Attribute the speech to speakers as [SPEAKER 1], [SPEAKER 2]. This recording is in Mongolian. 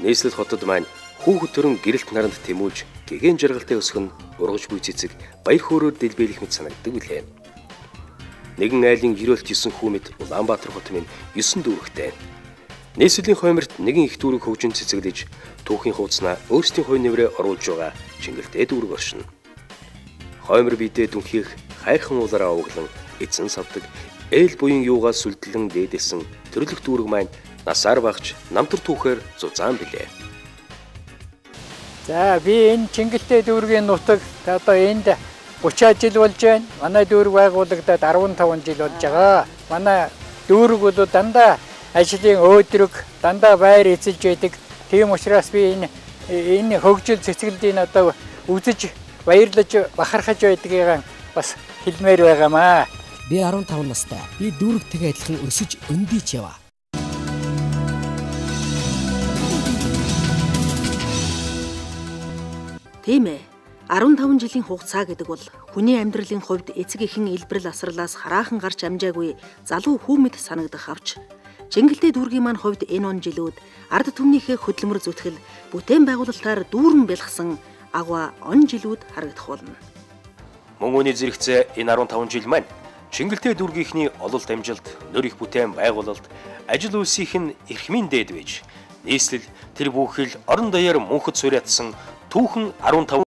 [SPEAKER 1] Нийслэл хотод маань хүүхэд төрөн гэрэлт наранд тэмүүлж гэгээн жаргалтай өсөх нь ургаж буй цэцэг баяр хөөрөөр дэлбэлэх мэт санагддаг билээ. Нэгэн айлын ерөөлт 9 хүү мэт Улаанбаатар хот минь 9 дүүрэгтэй. Нийслэлийн хойморт нэгэн их дүүрэг хөгжин цэцэглэж түүхийн хуудаснаа өөрсдийн хувь нэмрээ оруулж байгаа Чингэлтэй дүүрэг оршино. Хоймор бидээ дүнхийх хайрхан уулаараа углан эзэн савдаг ээл буян юугаа сүлдлэн дээдэлсэн төрлөх дүүрэг маань насаар багч намтар түүхээр зузаан билээ.
[SPEAKER 2] За би энэ Чингэлтэй дүүргийн нутаг одоо энд 30 жил болж байна. Манай дүүрэг байгуулагдаад 15 жил болж байгаа. Манай дүүрэг бол дандаа ажлын өөдрөг, дандаа байр эзэлж байдаг. Тийм учраас би энэ хөгжил цэцгэлдийн одоо үзэж баярлаж бахархаж байдгийг бас хэлмээр байгаамаа.
[SPEAKER 3] Би 15 настай. Би дүүрэгтэйгээ адилхан өсөж өндийч яваа.
[SPEAKER 4] Тийм ээ. 15 жилийн хугацаа гэдэг бол хүний амьдралын хувьд эцэг эхэн илбрэл асралаас хараахан гарч амжаагүй залуу хүү мэт санагдах авч Чингэлтэй дүүргийн маань хувьд энэ он жилүүд ард түмнийхээ хөдөлмөр зүтгэл бүтээн байгуулалтаар дүүрэн бэлгсэн агва он жилүүд харагдах болно.
[SPEAKER 1] Мөн үний зэрэгцээ энэ 15 жил маань Чингэлтэй дүүргийнхний ололт амжилт, нөр их бүтээн байгуулалт, ажил үйлсийнх нь эрхмийн дээд байж нийслэл тэр бүхэл орон даяар мөнхөд суурьятсан түүхэн 15